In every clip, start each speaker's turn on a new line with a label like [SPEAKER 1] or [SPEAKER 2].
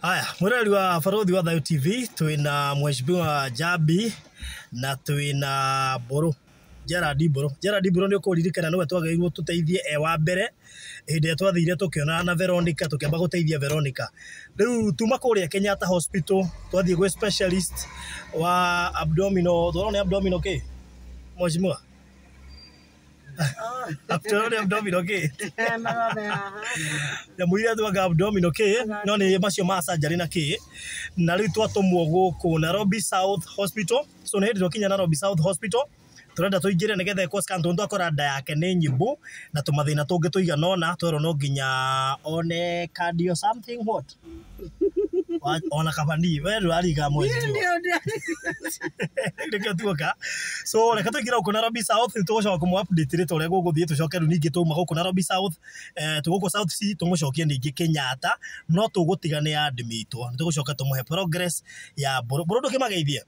[SPEAKER 1] Haya, mwĩroreri wa Barũthi wa Thayu TV, twĩna Mheshimiwa Njambi na twĩna Mbũrũ, Gerald Mbũrũ. Gerald Mbũrũ nĩ ũkũririkana nĩwe twagĩrĩirwo tũteithie e wa mbere hĩndĩ ĩrĩa twathire tũkĩonana na Veronica, tũkĩamba gũteithia Veronica. Rĩu tuma kũrĩa Kenyatta Hospital, twathiĩ gwĩ specialist wa abdominal, twarwo nĩ abdominal kĩ? Mheshimiwa? Twarwo nĩ abdominal kĩ? Nyamũ iria twanga abdominal kĩ, no nĩ macio ma surgery na kĩ. Na rĩu twatũmwo gũkũ Nairobi South Hospital. So nĩ hĩndĩ twakinya Nairobi South Hospital, tũrenda tũingĩre nĩgetha ekwo scan tondũ twakora nda yake nĩ nyimbu na tũmathĩna tũngĩ tũigana ũna, twerwo no nginya one cardio something what. Ona kaba niĩ we ndũrariga mheshimiwa, nĩkĩo tuoka. So reke tũingĩre gũkũ Nairobi South, nĩ tũgũcoka kũmũ update rĩtwa ũrĩa gũgũthiĩ. Tũcoke rĩu ningĩ twauma gũkũ Nairobi South, tũgũkũ South C, tũmũcokie ningĩ Kenyatta, no tũgũtiga nĩ admitwo. Nĩ tũgũcoka tũmũhe progress ya Mbũrũ. Mbũrũ, ndũkĩmageithie.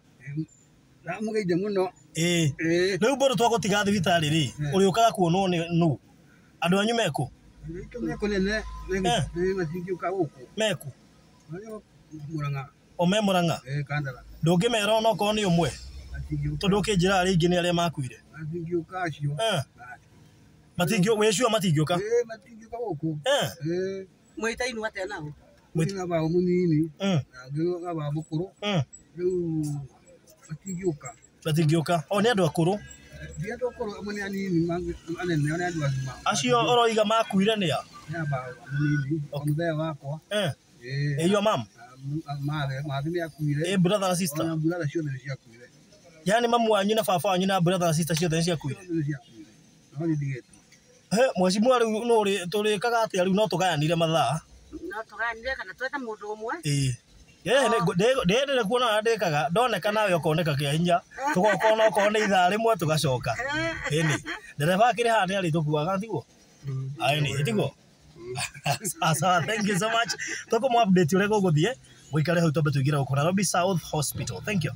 [SPEAKER 2] Ndamũgeithia mũno.
[SPEAKER 1] Ĩĩ.
[SPEAKER 2] Ĩĩ.
[SPEAKER 1] Rĩu Mbũrũ, twagũtiga thibitarĩ rĩ, ũrĩũkaga kuonwo nĩ nũ? Andũ anyu meku?
[SPEAKER 2] Aitũ me kũnene. Matingĩũka gũkũ.
[SPEAKER 1] Meku?
[SPEAKER 2] Marĩ Mũrang'a.
[SPEAKER 1] O me Mũrang'a?
[SPEAKER 2] Ĩĩ, Kandara.
[SPEAKER 1] Ndũngĩmera onokorwo nĩ ũmwe?
[SPEAKER 2] Matingĩũka.
[SPEAKER 1] Tondũ ũkĩnjĩra arĩa aingĩ nĩ arĩa makuire.
[SPEAKER 2] Matingĩũka acio.
[SPEAKER 1] Matingĩ wĩcua matingĩũka?
[SPEAKER 2] Ĩĩ, matingĩũka gũkũ. Ĩĩ.
[SPEAKER 3] Mwĩtainwo atĩa nao?
[SPEAKER 2] Kwĩna baba mũnini na ũngĩ na baba mũkũrũ. Rĩu matingĩũka.
[SPEAKER 1] Matingĩũka o nĩ andũ akũrũ?
[SPEAKER 2] Ti andũ akũrũ, amwe nĩ anini, anene nĩ andũ agima.
[SPEAKER 1] Acio ũroiga makuire nĩ a?
[SPEAKER 2] Nĩ a baba mũnini o mũthee wakwa. Ĩĩ.
[SPEAKER 1] Ĩ, your mom?
[SPEAKER 2] Mathe mathe nĩ akuire.
[SPEAKER 1] Ĩ, brother na sister?
[SPEAKER 2] Ona brother ciothe nĩ ciakuire.
[SPEAKER 1] Yani mamu wanyu na baba wanyu na brother na sister ciothe nĩ ciakuire?
[SPEAKER 2] Ciothe nĩ ciakuire, no nĩ ndigĩtwo.
[SPEAKER 1] He, mheshimiwa, rĩu no tũrĩkaga atĩa rĩu? No tũgayanire mathaa?
[SPEAKER 3] No tũgayanire kana twethe mũndũ ũmwe.
[SPEAKER 1] Ĩĩ. Ndĩendire kuona ũrĩa ndĩkaga, ndoneka nawe ũkoneka kĩa hinya, tũgoka onokorwo nĩ ithaa rĩmwe tũgacoka. Ĩni ndereba akĩrĩ haha nĩ arĩtũkuaga, tiguo? Aĩni, tiguo? Sawa, thank you so much. Tũkũmũ update ũrĩa gũgũthiĩ. Mũikare hau, twambe tũingĩre gũkũ Nairobi South Hospital. Thank you.